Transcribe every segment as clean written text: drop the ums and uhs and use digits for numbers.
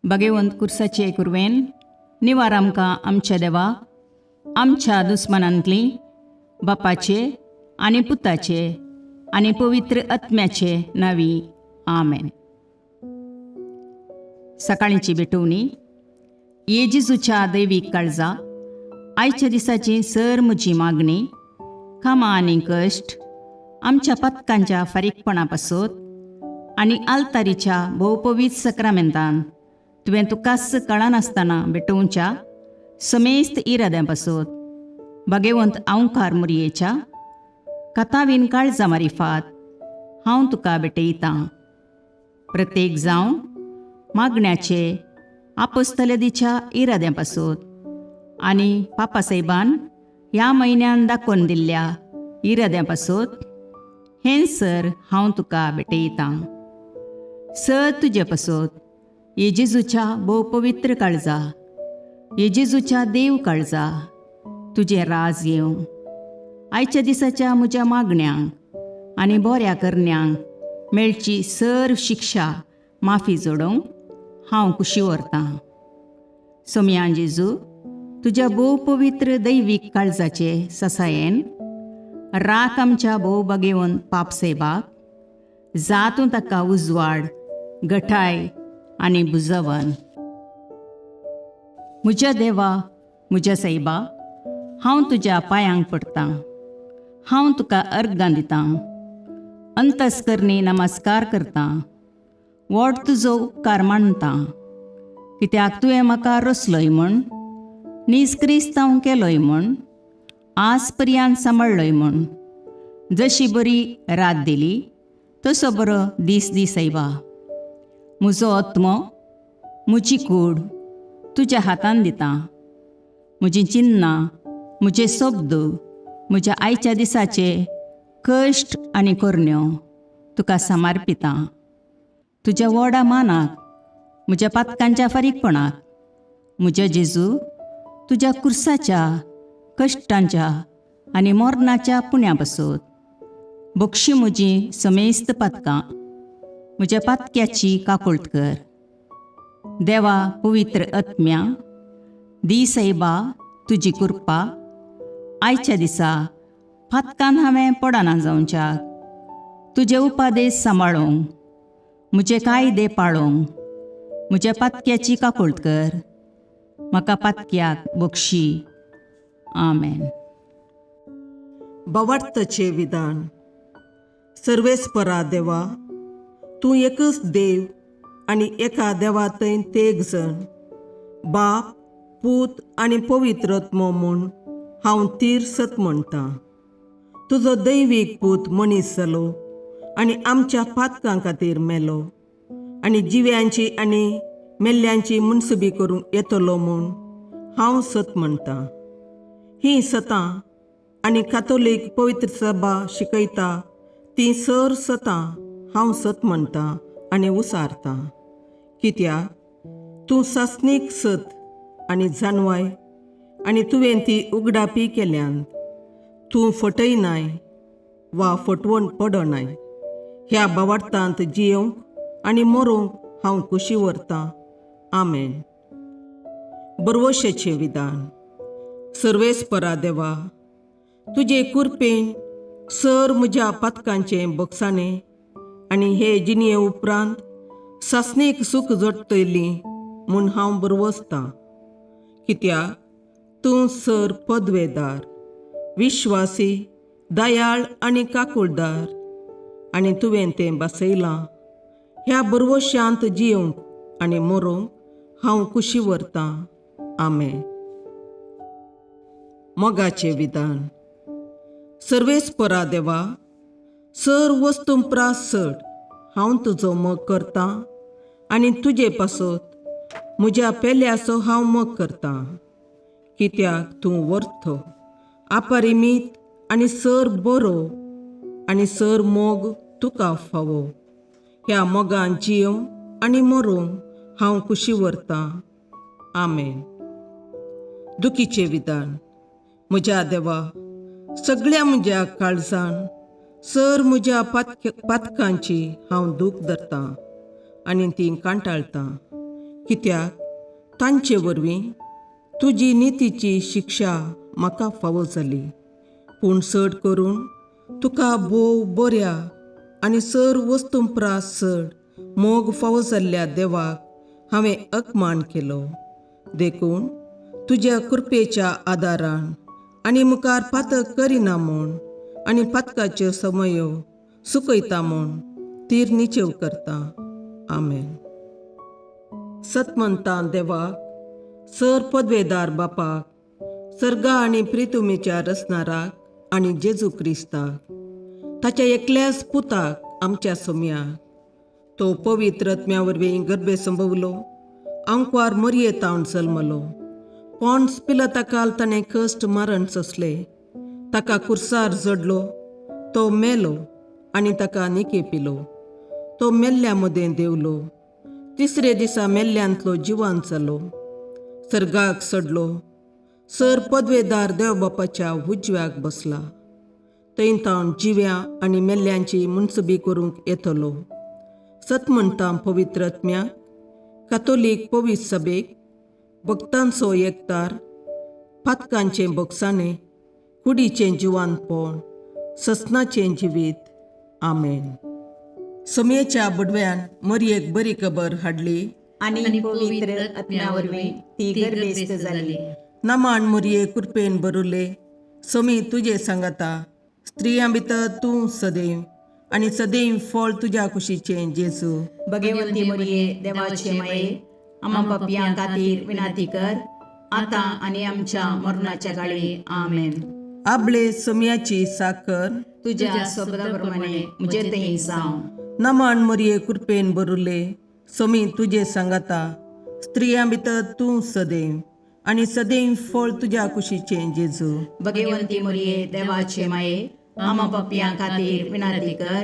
भगेवंत कुर्साचे कुरवेन निवार आमकां आमच्या देवा, आमच्या दुस्मानांतली, बापाचे आनी पुताचे आनी पवित्र आत्म्याचे नावी, आमेन. सकाळींची भेटवणी. ये जेजूच्या दैवीक काळजा, आयच्या दिसाची सर म्हजी मागणी, कामां आनी कश्ट, आमच्या पातकांच्या फारीकपणा पासत आनी आल्तारीच्या भोवपवीत सक्रामेंतान तुवें तुकाच कळनासतना भेटोवच्या समेस्त इराद्यां पासत, भगेवंत आंवकार मुरयेच्या कथावीन काळजा मारिफात हांव तुका भेटयतां. प्रत्येक जावं मागण्याचे आपोस्तलदीच्या इराद्यां पासत आनी पापासाहेबान ह्या म्हयन्यान दाखोवन दिल्ल्या इराद्यां पासत हें सर हांव तुका भेटयतां. सर तुजे पासत, ये जेजूच्या भोव पवित्र काळजा, ये जेजूच्या देव काळजा, तुजें राज येवं. आयच्या दिसाच्या म्हज्या मागण्यांक आनी बऱ्या करण्यांक मेळची सर शिक्षा माफी जोडोवंक हांव खुशी व्हरतां. सोमयान जेजू, तुज्या भोव पवित्र दैवीक काळजाचे ससायेन राख आमच्या भोव बागेवन पाप सेबाक, जातूं ताका उजवाड, गठाय आनी बुजवन. म्हज्या देवा, म्हज्या सायबा, हांव तुज्या पांयांक पडटां. हांव तुका अर्गां दितां, अंतस्करणी नमस्कार करतां, व्हड तुजो उपकार मानतां, कित्याक तुवें म्हाका रचलोय म्हूण, नीज क्रिस्तांव केलोय म्हूण, आज पर्यंत सांबाळ्ळोय म्हूण. जशी बरी रात दिली तसो बरो दीस दी सायबा. म्हजो आत्मो, म्हजी कूड तुज्या हातान दितां. म्हजीं चिन्नां, म्हजे शब्द, म्हज्या आयच्या दिसाचे कश्ट आनी करण्यो तुका समर्पितां. तुज्या व्हडा मानाक, म्हज्या पातकांच्या फारीकपणाक, म्हज्या जेजू, तुज्या कुर्साच्या कश्टांच्या आनी मरणाच्या पुण्या पासत बक्षी म्हजी समेस्त पातकां. म्हज्या पातक्याची काकुळट कर. देवा, पवित्र आत्म्या, दी सायबा तुजी कृपा. आयच्या दिसा पातकान हांवें पडना जावच्याक, तुजे उपादेश सांबाळूंक, म्हजे कायदे पाळूंक म्हज्या पातक्याची काकुळट कर. म्हाका पातक्याक बक्षी. आमेन. भावार्थाचें विधान. सर्वेस्परा देवा, तूं एकच देव आनी एका देवा थंय तेग जण, बाप, पूत आनी पवित्र आत्मो म्हूण हांव तीर सत म्हणटां. तुजो दैवीक पूत मनीस जालो आनी आमच्या पातकां खातीर मेलो आनी जिव्यांची आनी मेल्ल्यांची मुनसुबी करूंक येतलो म्हूण हांव सत म्हणटां. हीं सतां आनी कातोलीक पवित्र सभा शिकयता तीं सर सतां हांव सत म्हणटां आनी उसारतां, कित्याक तूं सासणीक सत आनी जानवाय आनी तुवें ती उगडापी केल्यान. तूं फटयनाय वा फटवण पडनाय. ह्या भावार्थांत जियोवंक आनी मरूंक हांव खुशी व्हरतां. आमेन. बरवशेचें विधान. सर्वेस्परा देवा, तुजे कुरपेन सर म्हज्या पातकांचें बक्षाणें आनी हे जिणये उपरांत सासणीक सूख जोडटली म्हूण हांव बरवसतां, कित्याक तूं सर पदवेदार, विश्वासी, दयाळ आनी काकुळदार आनी तुवें तें बसयलां. ह्या बरवशांत जियोवंक आनी मरोंक हांव खुशी व्हरतां. आमेन. मोगाचें विधान. सर्वेस्परा देवा, सर वस्तूं प्रास चड हांव तुजो मोग करतां आनी तुजे पासत म्हज्या पेल्याचो हांव मोग करतां, कित्याक तूं वर्थ, अपरिमीत आनी सर बरो आनी सर मोग तुका फावो. ह्या मोगान जियोवंक आनी मरोंक हांव खुशी व्हरतां. आमेन. दुखीचें विधान. म्हज्या देवा, सगळ्या म्हज्या काळजान सर म्हज्या पातकांची हांव दूख धरतां आनी ती कांटाळटां. कित्याक तांचे वरवीं तुजी नितीची शिक्षा म्हाका फावो जाली. पूण चड करून तुका भोव बऱ्या आनी सर वस्तूं प्रास चड मोग फावो जाल्ल्या देवाक हांवें अपमान केलो. देखून तुज्या कृपेच्या आदारान आनी मुखार पातक करिना म्हूण आनी पातकाच्यो समयो सुकयता म्हूण तीर निचेव करता. आमेन. सतमंता देवाक, सर पदवेदार बापाक, सर्गा आनी प्रितुमेच्या रचणाराक आनी जेजू क्रिस्ताक, ताच्या एकल्याच पुताक आमच्या सोम्याक, तो पवित्र आत्म्या वरवीं गर्भे संभवलो, आंकवार मरये तावन जल्मलो, पॉन्स पिलताकाल ताणें कश्ट मारण सोंसले, ताका कुर्सार जडलो, तो मेलो आनी ताका निके पिलो, तो मेल्ल्या मदें देंवलो, तिसरे दिसा मेल्ल्यांतलो जिवान जालो, सर्गाक सडलो, सर पदवेदार देवबापाच्या उजव्याक बसला, थंय तावन जिव्या आनी मेल्ल्यांची मुनसबी करूंक येतलो. सत म्हणटा पवित्र आत्म्याक, कातोलीक पवित्र सभेक, भक्तांचो एकतार, पातकांचें बोगसाणें, कुडीचें जिवानपण, ससनाचें जिवीत. आमेन. सोमयेच्या बुडव्यान मरयेक बरी खबर हाडली आनी पवित्र आत्म्या वरवीं ती गर्भेस्त जाली. नमान मुरये कृपेन बरुले, सोमी तुजे सांगाता, स्त्रियां भितर तूं सदैव आनी सदैव फळ तुज्या कुशीचें जेजू. भगवंती मरिये, देवाचे माये, आमा पापयां खातीर विनंती कर, आतां आनी आमच्या मरणाच्या काळी. आमेन. आबळे सोमयाची साकर तुज्या शब्दा प्रमाणे म्हजे थंय जावं. नमान मुरये कृपेन बरुले, सोमी तुजे सांगाता, स्त्रियां भितर तूं सदैव आनी सदैव फळ तुज्या कुशीचें जेजू. भगवंती मरिये, देवाचे माये, आमा पापयां खातीर विनंती कर,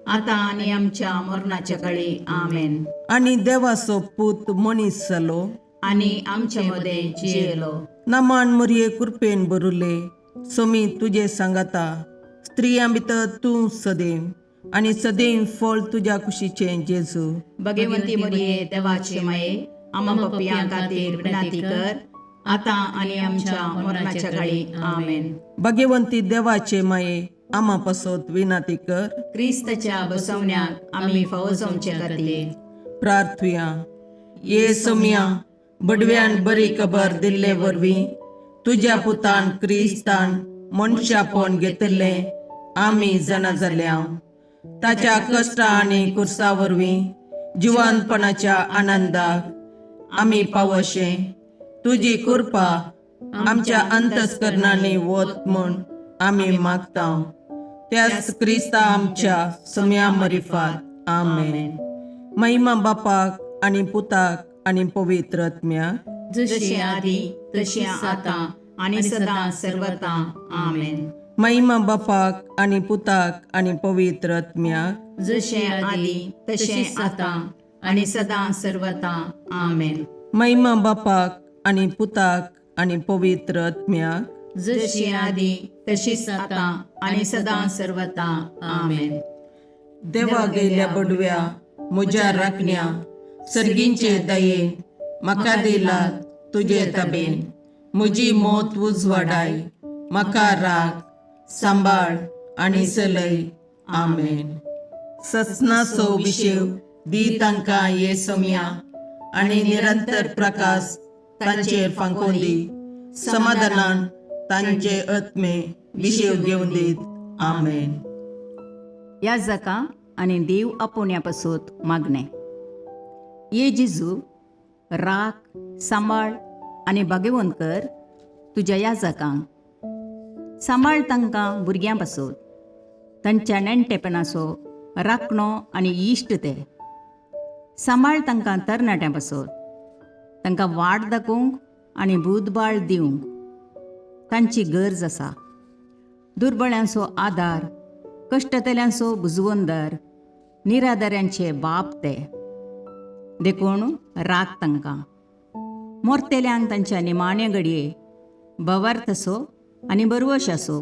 आतां आनी आमच्या मरणाच्या काळी. आमेन. आनी देवाचो पूत मनीस जालो आनी आमच्या मदें जियेलो. नमान मुरये कृपेन बरुले, सोमी तुजे सांगाता, स्त्रियां भितर तूं सदैव आनी सदैव फळ तुज्या कुशीचें जेजू. भगवंती मरिये, देवाचे माये, आमा पापयां खातीर विनंती कर, आतां आनी आमच्या मरणाच्या काळी. आमेन. भगवंती देवाचे माये, आमा पासत विनंती कर. क्रिस्ताच्या बसवण्याक आमी फावो जावचे खातीर. प्रार्थुया. ये सोम्या, बडव्यान बरी खबर दिल्ले वरवीं तुज्या पुतान क्रिस्तान मनशापण घेतिल्लें आमी जाणा जाल्या. ताच्या कश्टा आनी कुर्सा वरवीं जिवनपणाच्या आनंदाक आमी पावशे तुजी कृपा आमच्या अंतस्करणांनी वत म्हूण आमी मागता, त्याच क्रिस्ता आमच्या सम्या मरिफात. आमेन. महिमा बापाक आनी पुताक आनी पवित्र आत्म्याक, जशी आदी तशी आतां आनी सदां सर्वता. आमेन. महिमा बापाक आनी पुताक आनी पवित्र आत्म्याक, जशें आदी तशें आतां आनी सदां सर्वता. आमेन. महिमा बापाक आनी पुताक आनी पवित्र आत्म्याक, जशी आदी तशीच आतां आनी सदां सर्वता. आमेन. देवा गेल्या बडव्या म्हज्या राखण्या, सर्गींचे दयेन म्हाका दिला तुजे तबेन, म्हजी मोत उजवाडाय, म्हाका राख, सांबाळ आनी चलय. आमेन. ससनाचो विशेव दी तांकां ये सम्या आनी निरंतर प्रकाश तांचेर फांकोवन दी, समाधानान तांचे आत्मे विशेव घेवन दीत. आमेन. ह्या जाका आनी देव आपोवण्या पासत मागणें. ये जेजू, राख, सांबाळ आनी भाग्यवंत कर तुज्या ह्या जाकांक. सांबाळ तांकां भुरग्यां पासत, तांच्या नेणटेपणाचो राखणो आनी इश्ट ते. सांबाळ तांकां तरणाट्यां पासत, तांकां वाट दाखोवंक आनी बुदबाळ दिवंक तांची गरज आसा. दुर्बळ्यांचो आदार, कश्टतल्यांचो बुजवंदर, निराधाऱ्यांचे बाप ते. देखून राख तांकां. मोरतेल्यांक तांच्या निमाण्या घडये भवार्थ आसो आनी बरवश आसो,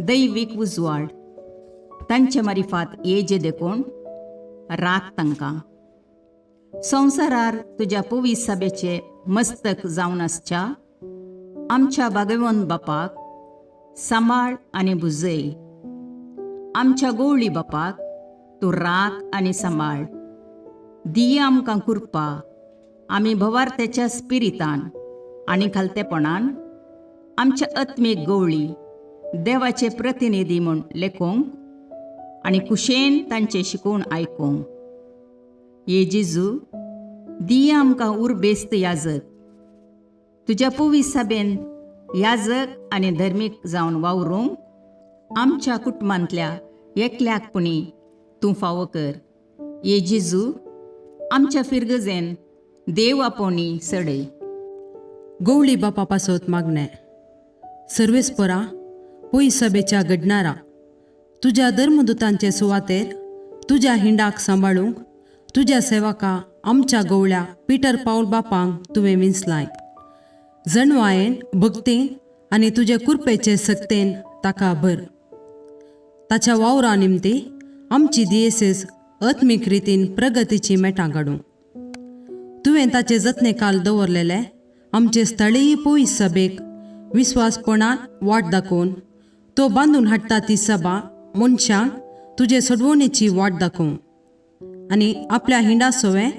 दैवीक उजवाड तांचे मारिफात येजे, देखून राख तांकां. संवसारार तुज्या पवित्र सभेचे मस्तक जावन आसच्या आमच्या भागवंत बापाक सांबाळ आनी भुजय. आमच्या गोवळी बापाक तूं राख आनी सांबाळ. दिया आमकां कृपा आमी भवार्थ्याच्या स्पिरितान आनी खालतेपणान आमच्या आत्मीक गवळी देवाचे प्रतिनिधी म्हूण लेखूंक आनी कुशेन तांचें शिकोवन आयकूंक. ये जेजू, दिया आमकां उर्बेस्त याजक, तुज्या पवित्र सभेन याजक आनी धर्मीक जावन वावरूंक आमच्या कुटुंबांतल्या एकल्याक पुणी तूं फावो कर. ये जेजू, आमच्या फिरगजेन देव आपोवणी सडय. गवळी बापा पासत मागणें. सर्वेस्परा पय सभेच्या घडणारा तुज्या धर्मदुतांचे सुवातेर तुज्या हिंडाक सांबाळूंक तुज्या सेवका आमच्या गवळ्या पिटर पावल बापांक तुवें विंचलाय. जणवायेन भक्तीन आनी तुजे कुरपेचे सक्तेन ताका भर. ताच्या वावरा निमती आमची दियेसेस आत्मीक रितीन प्रगतीची मेटां काडूं. तुवें ताचे जतने काल दवरलेले आमचे स्थळीय पयस सभेक विस्वासपणान वाट दाखोवन तो बांदून हाडटा ती सभा मनशांक तुजे सोडवणेची वाट दाखोवं आनी आपल्या हिंडा सोवें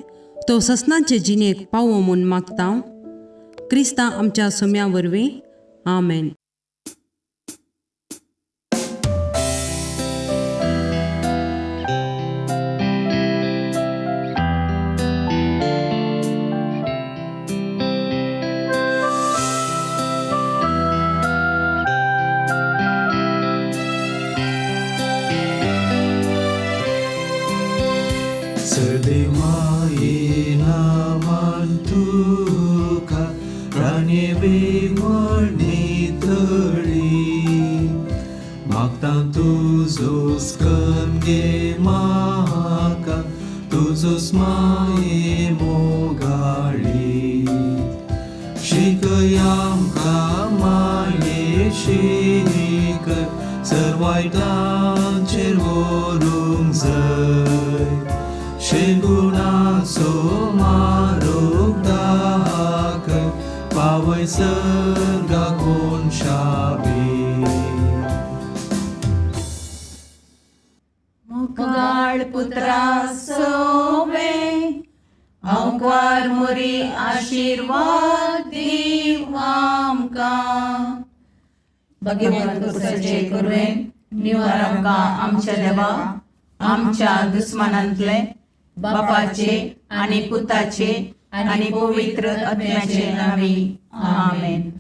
तो ससनाचे जिणेक पावो म्हूण मागता क्रिस्ता आमच्या सोम्या वरवीं. आमेन. सदेमाये नामान तुका राणे बेवणी तळी मागता तुजो स्कन गे म्हाका तुजोच माये मोगाळी शिकय आमकां माये शीक सर्वायटांचेर व्हरूंक जाय शेगुणाचो मारूंक दाखय पावय सर्गा कोनशाबी. मोगाळ पुत्रा सोवे हांवकार मोरी आशिर्वाद दीव आमकां. भगवंत कुसाचे कुरवेन निवार आमकां आमच्या देवा आमच्या दुस्मानांतले बापाचे आनी पुताचे आनी पवित्र आत्म्याचे नांवी. आमेन.